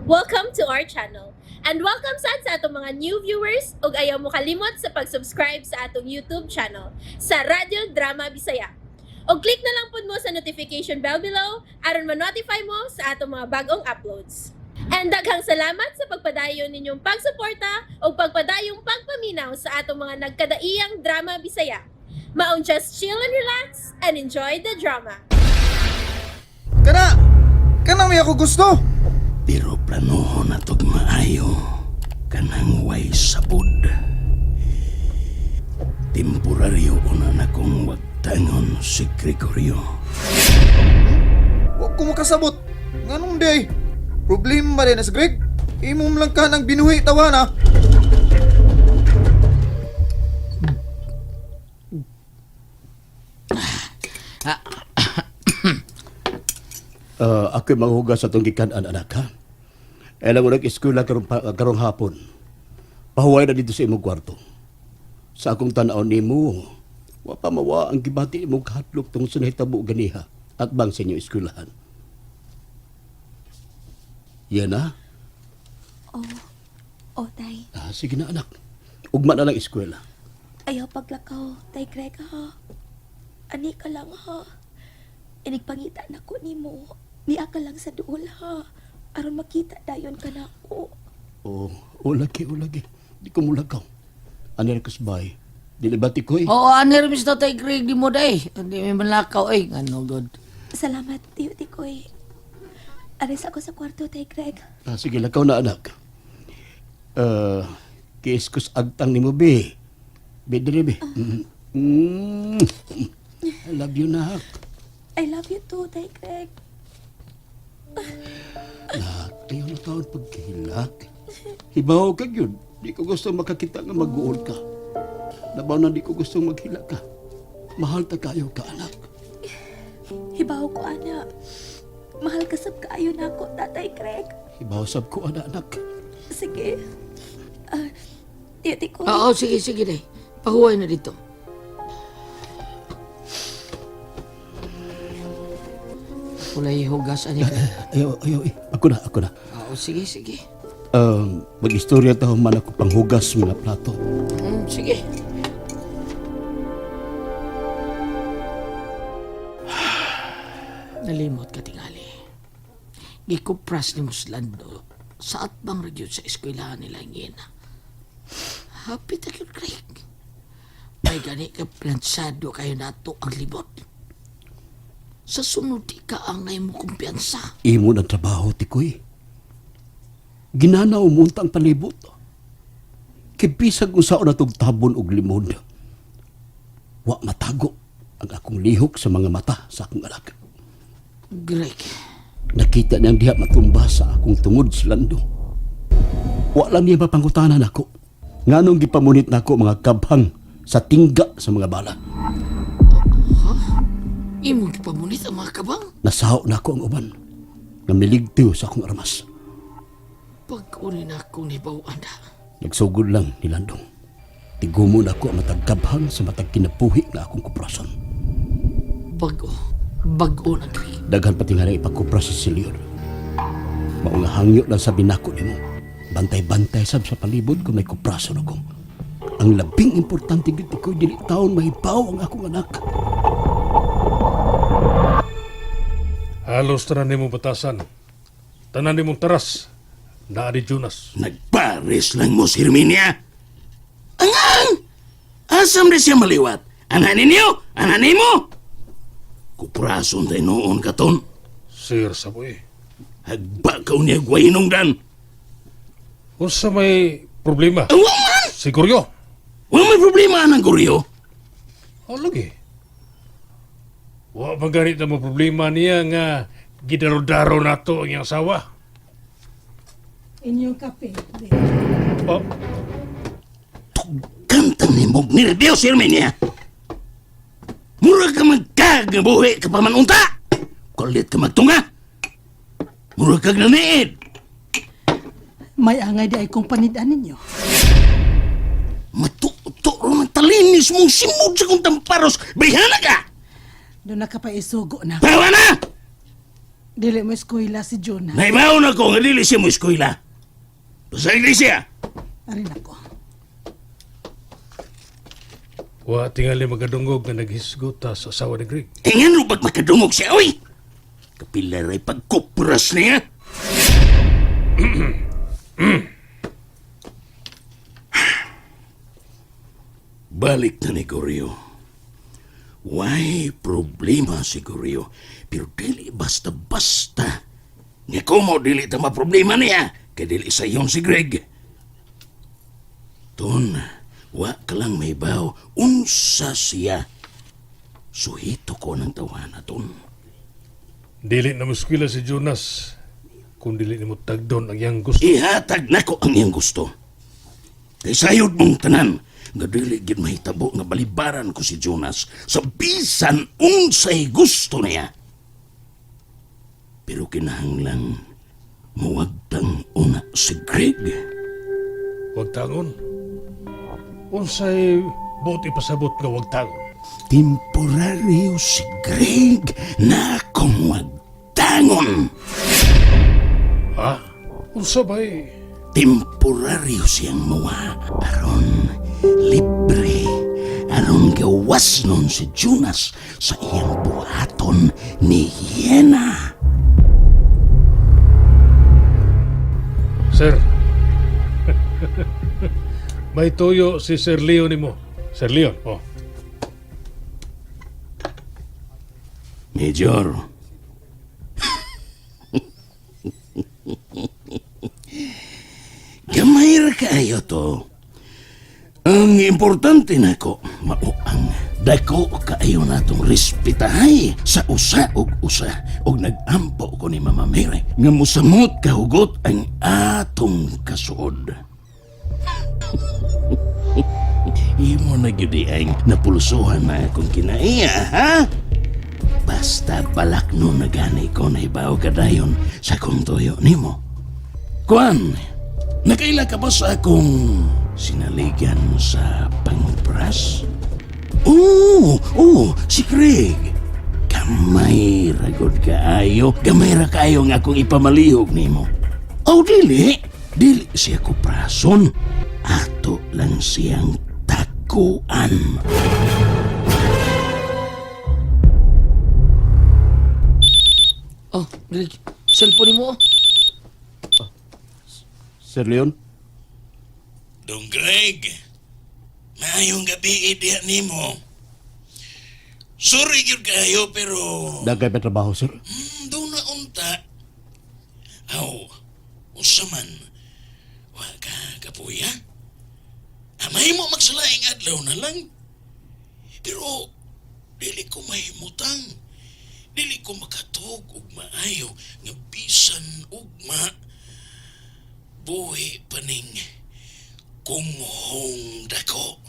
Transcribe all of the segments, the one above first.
Welcome to our channel. And welcome sad sa atong mga new viewers ug ayaw mo kalimot sa pag-subscribe sa atong YouTube channel sa Radyo Drama Bisaya. Og click na lang pud mo sa notification bell below aron ma-notify mo sa atong mga bagong uploads. And daghang salamat sa pagpadayon ninyong pagsuporta ug pagpadayong pagpaminaw sa atong mga nagkadaiyang drama Bisaya. Maong just chill and relax and enjoy the drama. Kana! Kana may ako gusto! Pero planohon na tog maayo kanang way sabod. Temporaryo una na kong wagtangon si Gregorio. Huwag ko makasabot. Nganong day? Problema ba rin na sa Greg? Imong lang ka ng binuhi tawa na. Ako'y manghugas sa itong gikan-an, anak, ha? Alam mo, nag-eskwela karong, karong hapon. Pahuway na dito sa imong kwarto. Sa akong tanaw nimo, wa pa mawa ang gibati imong kahatlok tungod sa nahitabo ganiha at bang sa inyong eskwelahan. Yan na. Oh, oh, tay. Ah, sige na, anak. Ugma na lang eskwela. Ayaw paglakaw, tay Greg, ha? Ani ka lang, ha? Inigpangita na ko nimo. Niya ka lang sa duol, ha? Aron makita dayon ka na ako. Oo, oh, lagi, oh, lagi. Di ko mulagaw. Ano rin kusbay? Dili ba ti ko eh? Oo, ano rin Mr. Tay Greg, di mo day. Hindi may malakaw eh. Ano, God. Salamat, tiyo tikoy. Aris ako sa kwarto, tay Greg. Ah, sige, lakaw na anak. Kiss ko sa agtang ni mo, be. Be, dili, be. Mm. I love you, nak. I love you too, tay Greg. Nak, ayaw na taon pagkahilak. Hibaw ka yun. Di ko gusto makakita nga mag-uol ka. Nabaw na di ko gusto maghilak ka. Mahal ta kayo ka, anak. Hibaw ko, ana. Mahal ka sab kaayo na ako, tatay Greg. Hibaw sab ko, anak, anak. Sige. Ah, tiyo tikoy. Oo, sige, sige day. Pahuway na dito. Kulay hugas, ani ka. Ayaw, ayaw, eh. Ako na, ako na. Oo, sige, sige. Mag-istorya ta man ako panghugas mga plato. Sige. Nalimot ka tingali. Gikupras ni Muslando sa atbang radyo sa eskwelahan nila ang ina. Happy ta gyud, Craig. May gani ka plansado kayo nato ang libot. Sa sunod di ka ang mo kumpiyansa. Imo ng trabaho, tikoy. Ginanaw mo unta ang palibot. Kibisag unsaon na tog tabon og limod. Wa matago ang akong lihok sa mga mata sa akong anak. Greg, Nakita niyang diha matumba sa akong tungod sa lando. Wa lang niya mapangutanan ako. Nganong gipamunit nako mga kabhang sa tingga sa mga bala. imong gipamunit ang mga kabang. Nasaho nako ang uban nga miligtiw sa akong armas. Pag-uni na akong nibawaan na. Nagsugod lang ni Landong. Tigumo na ako ang matag kabhang sa matag kinabuhi nga akong kuprason. Bago. Bago na, Greg. Daghan pati nga na ipagkupra sa silyon. Mao nga hangyo lang sa binako nimo. Bantay-bantay sab sa palibot kung may kuprason ako. Ang labing importante gid ko dili taon mahibaw ang akong anak. Halos tanan nimo batasan. Tanan nimong taras. Naa ni Jonas. Nagpares lang mo si Herminia. Angang! Asam na siya maliwat? Ana ninyo? Ana nimo? Kuprason tayo noon katon. Sir saboy. Hagba ka niya guwainong dan. Unsa may problema? Awa man! Siguryo. Wa may problema anang guryo. Oh, lagi. Wa man ganit na mo problema niya nga gidaro-daro nato ang iyang asawa. Inyong kape. Oh, Kantang ni mong nervyos, Herminia. Mura ka magkagabuhi ka pa man unta. Kulit ka magtunga. Mura kag naniid. May angay di ay kong panidan ninyo. Matuto man talinis mong simod sa kong tamparos. Brihana ka! Doon na ka pa isugo na. Bawa na! Dili mo eskwela si Jonas. Naibaw na ko nga dili siya mo eskwela. Basta iglesia. Arin ako. Wa tingali magadungog nga naghisgot ta sa asawa ni Greg. Eh ngano pag makadungog siya, oy? Kapila ra'y pagkupras niya. Balik na ni Gorio. Why problema si Gorio? Pero dili basta-basta. Nga kumo dili ta maproblema niya. Kay dili sa iyon si Greg. Ton, wa ka lang may baw. Unsa siya. Suhito ko ng tawana, Ton. Dili na muskwila si Jonas kung dili nimo tagdon ang iyang gusto. Ihatag nako ang iyang gusto. Kay sayod mong tanan, nga dili gid mahitabo nga balibaran ko si Jonas sa bisan unsay gusto niya. Pero kinahanglang muwagtang una si Greg. Wag tangon. Unsay buot ipasabot nga wag tangon. Temporaryo si Greg na akong wagtangon. Ha? Unsa bay? Temporaryo siyang mawa aron libre aron gawas nun si Jonas sa iyang buhaton ni Yena. Sir. May tuyo si Sir Leon nimo. Sir Leon, oh. Major. Gamay ra kaayo to. Ang importante nako mao ang dako kaayo natong respetahay sa usa og usa og nag-ampo ko ni Mama Mary nga mosamot kahugot ang atong kasuod. Imo na gyud ang napulsuhan na akong kinaiya, ha? Basta balak no nagani ko na ibaw kadayon sa kong tuyo nimo. Kuan, nakaila ka ba sa akong sinaligan sa pangupras? Oo, oo, si Craig. Gamay ragod kaayo, gamay ra kaayo nga akong ipamalihog nimo. Oh, dili, dili siya kuprason. Ato lang siyang takuan. Oh, Greg, cellphone mo. Oh. Sir Leon? Dong Greg, maayong gabi diha nimo. Sorry gyud kayo pero Dagay pa trabaho, sir. Doon na unta. Aw, unsa man. Wa ka kapuya. Amay mo magsalaing adlaw na lang. Pero dili ko mahimutang. Dili ko makatug og maayo nga bisan ugma buhi paning kunghong dako.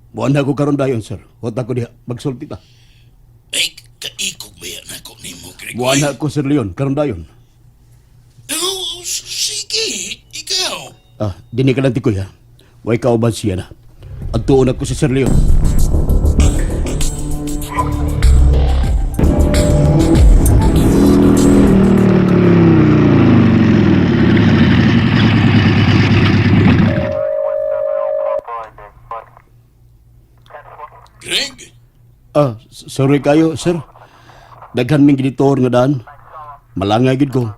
Buwan na ko karon dayon, sir. Huwag na ko diha. Magsulti ta. Ay, kaikog ba yan ako nimo, Greg? Buwan na ko, Sir Leon. Karon dayon. Oh, sige, ikaw. Ah, dini ka lang tikoy, ha. Way kauban siya na. Adtuon ako si Sir Leon. Greg? Ah, sorry kayo, sir. Daghan ming ginitor nga daan. Malangay gid ko.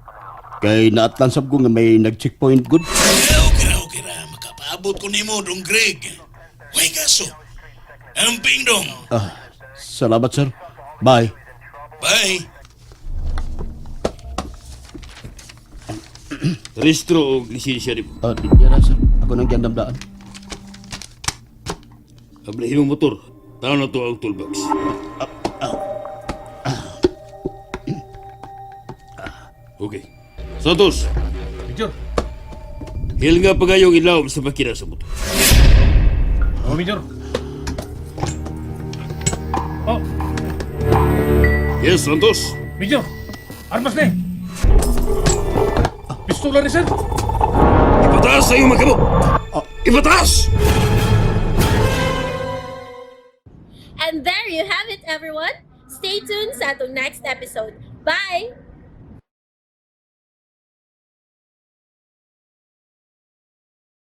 Kay naatlansab ko nga may nag-checkpoint good. Okay ra, okay ra. Makapaabot ko nimo, Dong Greg. Way kaso. Amping dong. Ah, salamat, sir. Bye. Bye. Rehistro o lisensya ni mo. Ah, di di na, sir. Ako nang giyandam daan. Ablihin mo motor. Tao na to ang toolbox. Okay. Santos, Major. hil nga pagayong ilawom sa makina sa motor. Oh, Major. Oh, Yes, Santos. Major. Armas ni. Pistola ni sir. Ipataas sa iyong magkamot. Ipataas! And there you have it, everyone. Stay tuned sa atong next episode. Bye!